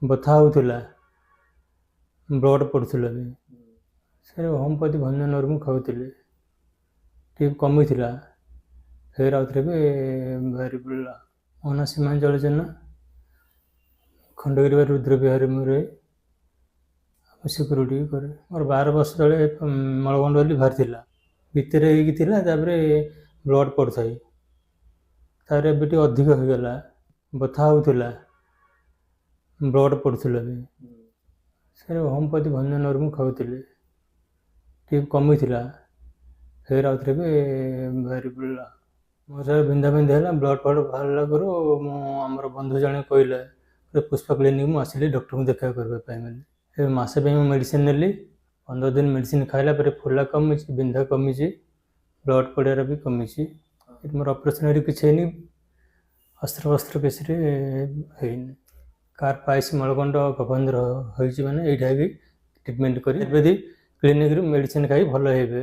ବଥା ହେଉଥିଲା, ବ୍ଲଡ଼୍ ପଡ଼ୁଥିଲା ବି। ସାର୍, ହୋମିଓପାଥି ଭଞ୍ଜନଗର ମୁଁ ଖାଉଥିଲି, ଟିକେ କମିଥିଲା, ଫେର ଆଉଥରେ ବି ବାହାରି ପଡ଼ିଲା। ମୋ ନାଁ ସୀମାଞ୍ଚଳ ଜେନା, ଖଣ୍ଡଗିରି ରୁଦ୍ରବିହାରରେ ମୁଁ ରୁହେ। ମୁଁ ସିକ୍ୟୁରିଟି ବି କରେ। ମୋର 12 ବର୍ଷ ତଳେ ମଳଗଣ୍ଡ ବୋଲି ବାହାରିଥିଲା, ଭିତରେ ହେଇକି ଥିଲା, ତାପରେ ବ୍ଲଡ଼୍ ପଡ଼ୁଥାଏ। ତାପରେ ଏବେ ଟିକେ ଅଧିକ ହୋଇଗଲା, ବଥା ହେଉଥିଲା, ବ୍ଲଡ଼୍ ପଡ଼ୁଥିଲା ବି। ସାର୍, ହୋମିଓପାଥି ଭଞ୍ଜନଗର ମୁଁ ଖାଉଥିଲି, ଟିକେ କମିଥିଲା, ଫେର ଆଉଥରେ ବି ବାହାରି ପଡ଼ିଲା। ମୋର ସାର୍ ବିନ୍ଧା ବିନ୍ଧି ହେଲା, ବ୍ଲଡ଼୍ ଫ୍ଲଡ଼୍ ବାହାରିଲା କରୁ ମୁଁ ଆମର ବନ୍ଧୁ ଜଣେ କହିଲେ ପୁଷ୍ପା କ୍ଲିନିକ୍। ମୁଁ ଆସିଲି ଡକ୍ଟରଙ୍କୁ ଦେଖା କରିବା ପାଇଁ ବୋଲି। ଏବେ ମାସେ ପାଇଁ ମୁଁ ମେଡ଼ିସିନ ନେଲି। 15 ଦିନ ମେଡ଼ିସିନ ଖାଇଲା ପରେ ଫୁଲା କମିଛି, ବିନ୍ଧା କମିଛି, ବ୍ଲଡ଼୍ ପଡ଼ିବାର ବି କମିଛି। ଏଠି ମୋର ଅପରେସନ୍ ଏଠି କିଛି ହେଇନି, ଅସ୍ତ୍ର ଫସ୍ତ୍ର କିଛିରେ ହେଇନି। କାହାର ପାଇଲ୍ସ, ମଳଗଣ୍ଡ, କଫବନ୍ଧ ହେଇଛି ମାନେ ଏଇଟା ବି ଟ୍ରିଟମେଣ୍ଟ କରି ଆୟୁର୍ବେଦିକ କ୍ଲିନିକ୍ରୁ ମେଡ଼ିସିନ ଖାଇ ଭଲ ହେବେ।